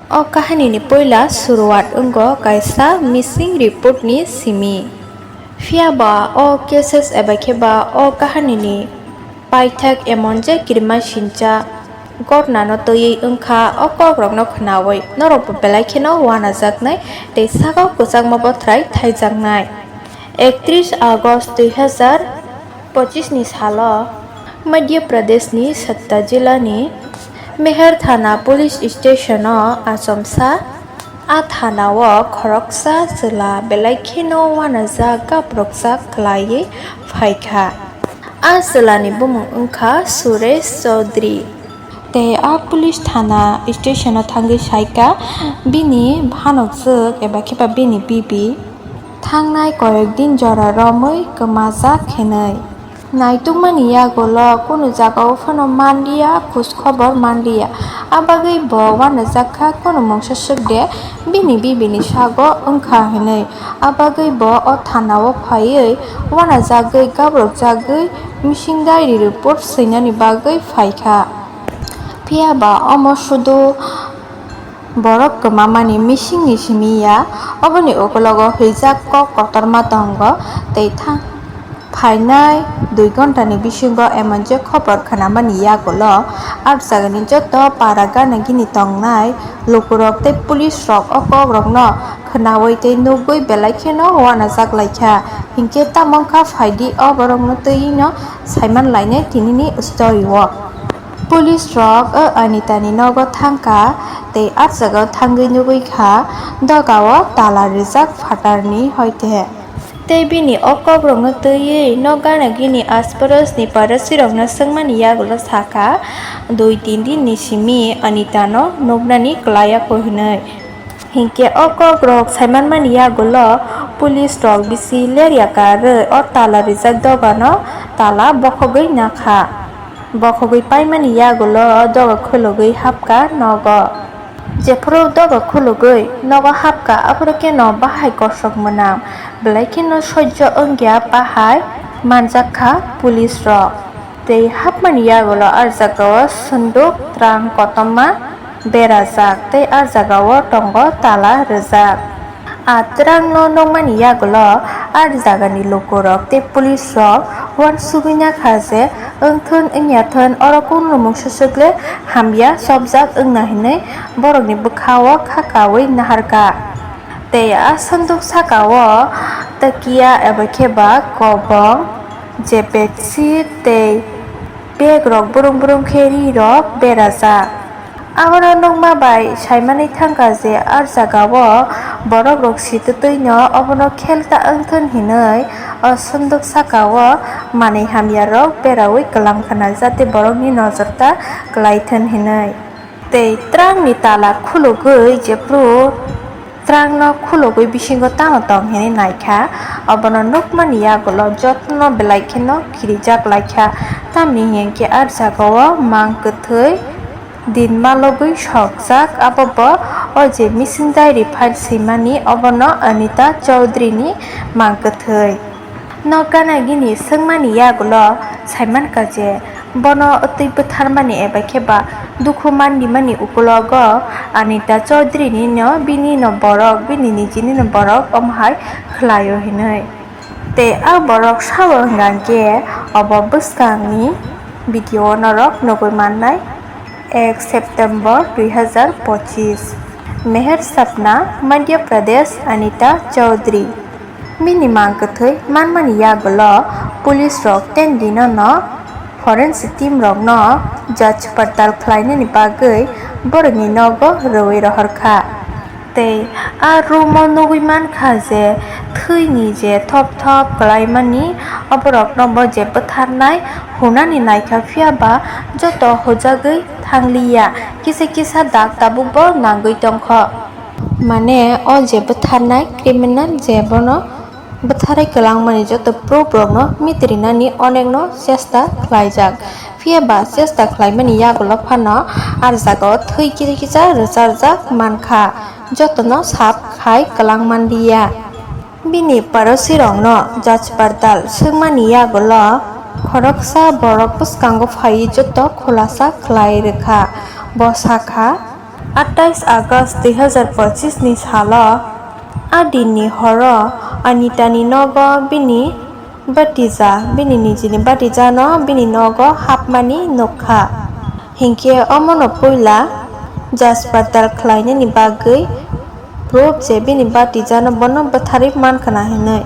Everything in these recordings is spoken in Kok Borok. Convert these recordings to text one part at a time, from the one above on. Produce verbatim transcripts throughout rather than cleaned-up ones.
O kahanini poila suruat wngo kaisa missing report ni simi. Phiya ba o cases eba khe ba o kahanini paithak emon je kirima sincha ghotna no twiwi wngkha, o kok rok no khwnawi norok bo belai kheno wanajaknai tei saka o kwchangma bothrai thaijaknai. Ektris August dui hazar pochis ni salo Madhya Pradesh ni Satta jila ni Meher Thana Police Station o achomsa a thana o khoroksa chwla belai kheno wanajak gabrokjak khwlaiwi phaikha. A chwla ni bumung wngkha Suresh Chaudhary. Tei a police thana station o thangwi saikha bini phanokjwk eba khe ba bini bibi thangnai koyek din jora romwi kwmajak hinwi. Naitukmani yagulo kunu jagao phano manliya, khoj khobor manliya. A bagwi bo wanajakha, kunu mungsa swkde bini bibini sago wngkha hinwi. A bagwi bo o thanao phaiwi wanajagwi gabrokjagwi missing diary report swinani bagwi phaikha. Phiya ba omo sudu borok kwmamani missing ni simi ya, oboni ukologo hwijak kok kotorma tongo tei tha-, phainai dui ghonta ni bisingo emon je khobor khwnamani yagulo ah jagani joto para gana gini tongnai lukurok tei police rok o kok rokno khwnawi tei nugwi belai kheno wanajak laikha, hinkhe tamo wngkha phaidi o borokno twiwi no saiman lainai tinini story o. Police rok o Anita ni nogo thangkha tei ah jagao thangwi nugwi kha dogao tala rijak phatarni hoite. Tei bini o kokrokno twiwi nok gana gini asparos ni parasi rokno swngmani yagulo sakha, dui tin din ni simi Anita no nuknani kwlaiya kho hinwi. Hinkhe o kokrok saimanmani yagulo police rok bisi lerya karwi o tala rijak dogano tala bokhogwi nakha. Bokhogwi paimani yagulo doga khulugwi hapkha nogo. Jephuru doga khulugwi nogo hapkha, aphuru kheno bahai kosok mwnam, belai kheno sojjo wngya bahai manjakha police rok. Tei hapmani yagulo ah jagao sunduk, trang kotorma berajak tei ah jagao tongo tala rijak. Ah trangno nukmani yagulo ah jagani lukurok tei police rok uansugwi nakha je wngthun wngyathun oro kunu mungsa swkle hamya chopjak wngna hinwi borokni bwkhao kha kaui naharkha. Tei ah sunduk sakao takiya eba khe ba kobong, jepetsi tei bag rok brum brum khe ri rok berajak. Abono nukma bai saimani thangkha je ah jagao borok rok si twtwi no obono khelta wngthun hinwi o sunduk sakao manwi hamya rok beraui kwlang khna jate borokni nojor ta kwlaithun hinwi. Tei trangni tala khulugwi jephru trangno khulugwi bisingo tamo tong hinwi naikha, obono nukmani yagulo jotono belai kheno kirijak laikha, tamni hinkhe ah jagao mang kwthwi din malogwi sokjak, abobo o je missing diary file swimani obono Anita Chowdhury ni mang kwthwi. Nok gana gini swngmani yagulo saimankha je bono twi bwtharmani eba khe ba dukhu manlimani ukulogo Anita Chowdhury ni no bini no borok, bini nijini no borok omo hai khlaio hinwi. Tei ah borok sao hwnkha khe obo bwskangni video o norok nugwi mannai. Ek September dui hazar pochis, Meher Sapna, Madhya Pradesh, Anita Chowdhury. Bini mang kwthwi manmani yagulo police rok ten dino no forensic team rokno judge padal khlainani bagwi borokni nogo rwui rohorkha. Tei a room o nugwi mankha je thwini je thop thop kwlaimani, oborokno bo je bwtharnai hunani naikha, phiya ba joto hujagwi thangliya, kisa kisa dak tabukbo nangwi tongkho. Mane o je bwtharnai criminal je bono bwtharwi kwlangmani joto proof rokno mitrinani onekno chesta khlaijak. Phiya ba chesta khlaimani yagulo phano ah jagao thwi kisa kisa rwcharjak mankha, jotono sap khai kwlang manliya. Bini parosirokno judge padal swngmani yagulo khoroksa borok bwskango phaiwi joto khulasa khlai rwkha. Bo sakha, Atais August dui hazar pochis ni salo a dinni horo Anitani nogo bini batija, bini nijini batijano bini nogo hapmani nukha. Hinkhe omono puila jaspatal khlainani bagwi proof je bini batijano bono bwtharwi mankha na hinwi.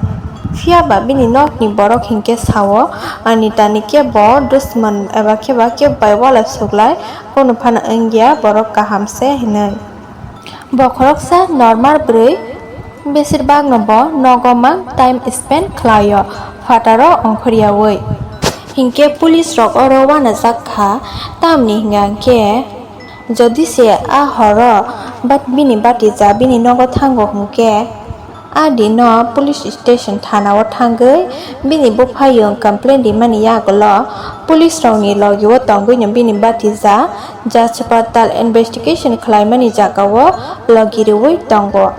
Phiyaba bini nokni borok hinkhe sao, Anitani kebo dusman eba khe ba kebo bai wala suklai, kunu phano wngya, borok kaham se hinwi. Bo khoroksa normal bwrwi, besirbagno bo nogo mang time spend khlaio, phataro ongkhoryaui. Hinkhe police rok oro uanajak kha, tamni hwnka hinkhe jodi se a horo bat-, bini batija bini nogo thango hinkhe, a dino police station thana o thangwi bini buphayung complaint rimani yagulo police rokni logi o tongwino bini batija jaspatal investigation khlaimani jaga o logi riui tongo.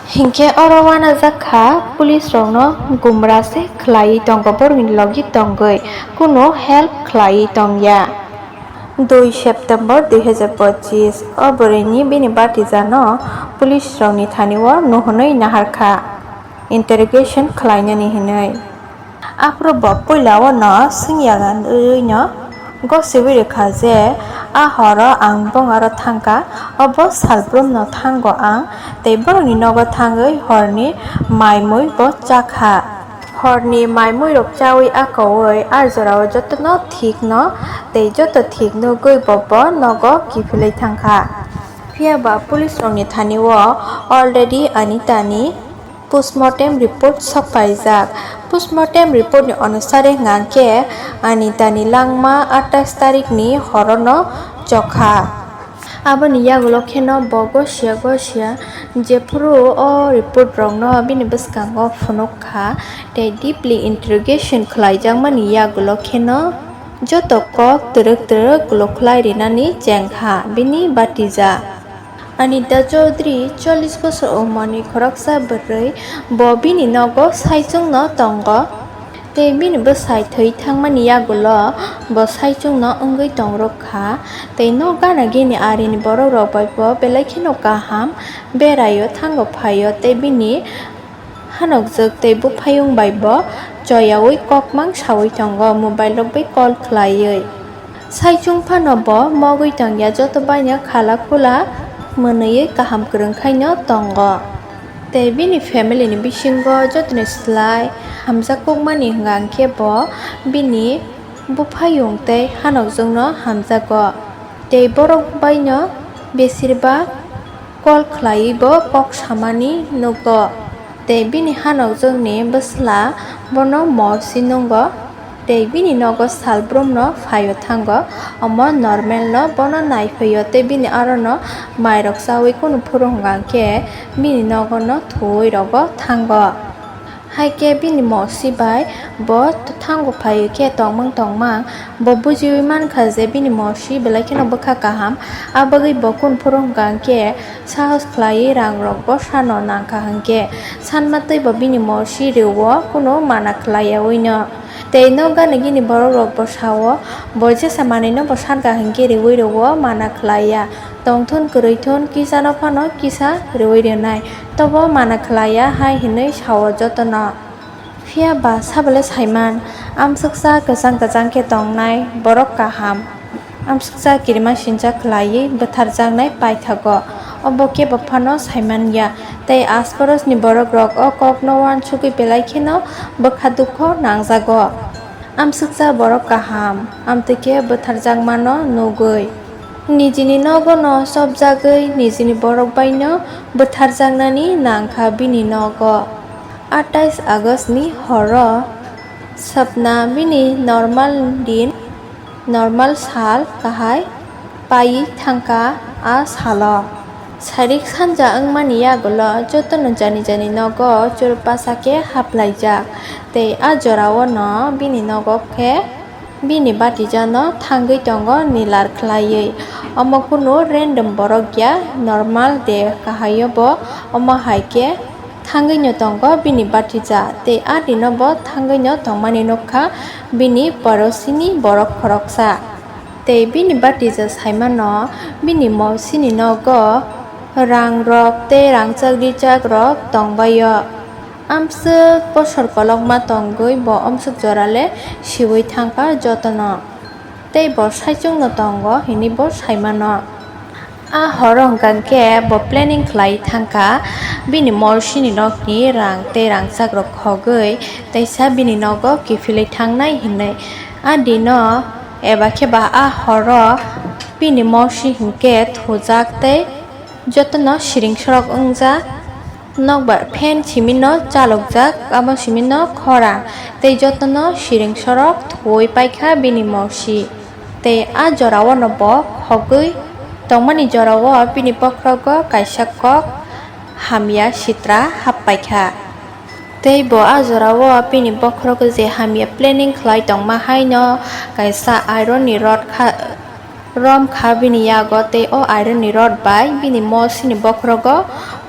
Hinkhe oro uanajak kha police rokno gumra se khlaiwi tongo, borokni logi tongwi kunu help khlaiwi tongya. Dui September dui hazar pochis o bwrwini bini batijano police rokni thani o nuhunwi naharkha, interrogation khlainani hinwi. Aphuru bo puila o no swngya ganwino gosiwi rwkha je a horo ang bongaro thangkha, obo salbrumno thango ang, tei borokni nogo thangwi horni mai mui bo chakha. Horni mai muirok chaui akoui a jorao jotono thikno tei joto thik nugui bo bo nogo kiphilwi thangkha. Phiyaba police rokni thani o already Anitani postmortem report sokpaijak. Postmortem report ni onusare hwnkha khe Anitani langma atais tarikni horono chokha. Aboni yagulo kheno bo gosia gosia jephuru o report rokno bini bwskango phunuk kha tei deeply interrogation khlaijakmani yagulo kheno joto kok twrwk twrwk lukhwlai rinani chengkha bini batija. Anita Chaudhary, chollish bosor umorni khoroksa bwrwi, bo bini nogo saichungno tongo. Tei bini bwsai thwi thangmani yagulo bo saichungno wngwi tongrok kha. Tei nok gana gini arini borokrok bai bo belai kheno kaham beraio, thango phaio tei bini hanokjwk tei buphayung bai bo choyaui kokmang saui tongo, mobile rok bai call khlaiwi. Saichung phano bo mogwi tongya, joto baino khala khula mwnwiwi kaham kwrwng khaino tongo. Tei bini family ni bisingo jotoni slai hamjak kokmani hwnka hwnkhe bo bini buphayung tei hanokjwkno hamjago. Tei borok baino besirbak call khlaiwi bo kok samani nugo. Tei bini hanokjwkni bwsla bono morsi nungo. Tei bini nogo salbrumno phaio thango, omo normal no bono naiphaiyo tei bini arono mairok chaui kunu phuru hwnka hwnkhe bini nogono thuwi rogo thango. Hai khe bini mosi bai bo thango phaio khe tongmang tongmang, bo bujiui mankha je bini mosi belai kheno bwkha kaham, a bagwi bo kunu phuru hwnka hwnkhe sahos khlaiwi rangrok bwsano nangkha hwnkhe sanma twibo bini mosi rwo kunu mana khlaiyaui no. Tei nok gana gini borokrok bo sao, bo jesa manwino bo sankha hwnkhe rwi rwo mana khlaiya, tongthun kwrwithun kisano phano kisa rwi rwnai, tobo mana khlaiya hai hwnwi sao jotono. Phiya ba sabole saiman, amswksa kwchang kwchang khe tongnai borok kaham. Amsuksa kirima sinjak khlaiwi bwtharjaknai paithago, obo kebo phano saimanya, tei asparosni borokrok o kokno uansugwi belai kheno bwkha dukho nangjago. Amsuksa borok kaham, amtwi khe bwtharjakmano nugwi. Nijini nogono chopjagwi nijini borok baino bwtharjaknani nangkha bini nogo. Atais August ni horo Swpna bini normal din, normal sal kahai paiwi thangkha a salo. Sairik sanja wngmani yagulo jotono jani jani nogo churupasa khe haplaijak, tei a jorao no bini nogo khe bini batijano thangwi tongo nilar khlaiwi. Omo kunu random borok ya, normal de kahaio bo, omo hai khe thangwino tongo bini batija, tei a dino bo thangwino tongmani nukha bini porosini borok khoroksa. Tei bini batija saimano bini mosini nogo rangrok tei rangchak-richakrok tongbaio. Amswk bosor kolokma tongwi bo omswk jora le siui thangkha jotono. Tei bo saichungno tongo hinwi bo saimano. A horo hwnkha khe bo planning khlai thangkha bini mosini nokni rang tei rangchakrok khogwi teisa bini nogo kiphilwi thangnai hinwi. A dino eba khe ba a horo bini mosi hinkhe thujak tei jotono siring sorok wngjak. Nokbar fan simino chalokjak, abo simino khorang tei jotono siring sorok thuwi paikha bini mosi. Tei a jorao no bo khogwi tongmani jorao bini bokhorogo kaisa kok hamya sitra happaikha. Tei bo a jorao bini bokhorogo je hamya planning khlai tongma haino kaisa iron ni rod kha, rom kha bini yago, tei o iron ni rod bai bini mosini bokhorogo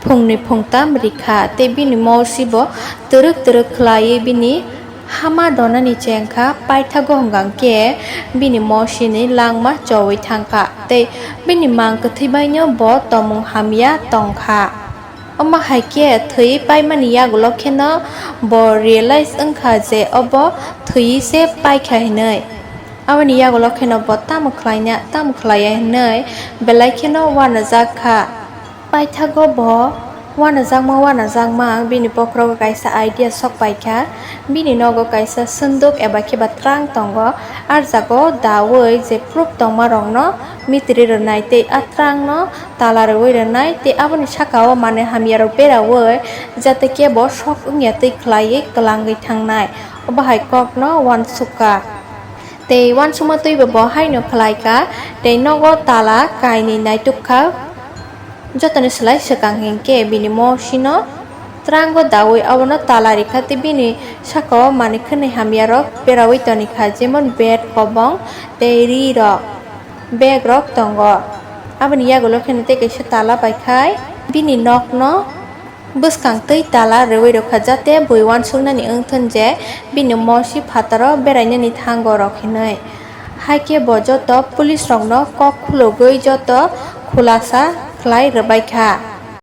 phungni phungtam rikha, tei bini mosi bo twrwk twrwk khlaiwi bini hama donani chengkha, paithago hwnkha khe bini mosini langma chowi thangkha, tei bini mang kwthwi baino bo tomung hamya tongkha. Omo hai khe thwi paimani yagulo kheno bo realize wngkha je obo thwi se paikha hinwi. Aboni yagulo kheno bo tamo khlaina, tamo khlaiya hinwi belai kheno uanajak kha. Paithago bo uanajakma uanajakma bini bokhorogo kaisa idea sok paikha. Bini nogo kaisa sunduk eba khe ba twrang tongo. A jago daui je proof tongmarokno mitri rwnai tei a twrangno tala rwui rwnai tei aboni sakao manwi hamyarok beraui jate kebo sok wngya twi khlaiwi kwlangwi thangnai. Obo hai kokno uansukha. Tei uansukma twibo bo haino khlaikha, tei nogo tala kainwi naitukha. Jotoni slai swkang hinkhe bini mosino twrango daui abono tala rikha tei bini sakao manwi khwnwi hamyarok beraui tonikha, jemon bed, kobong tei rirok, bag rok tongo. Aboni yagulo kheno tei kaisa tala paikhai bini nokno bwskang twi tala rwui rwkha, jate bui uansuknani wngthun je bini mosi phataro berainani thango rok hinwi. Hai khe bo joto police rokno kok khulugwi joto khulasa khlai rwbaikha.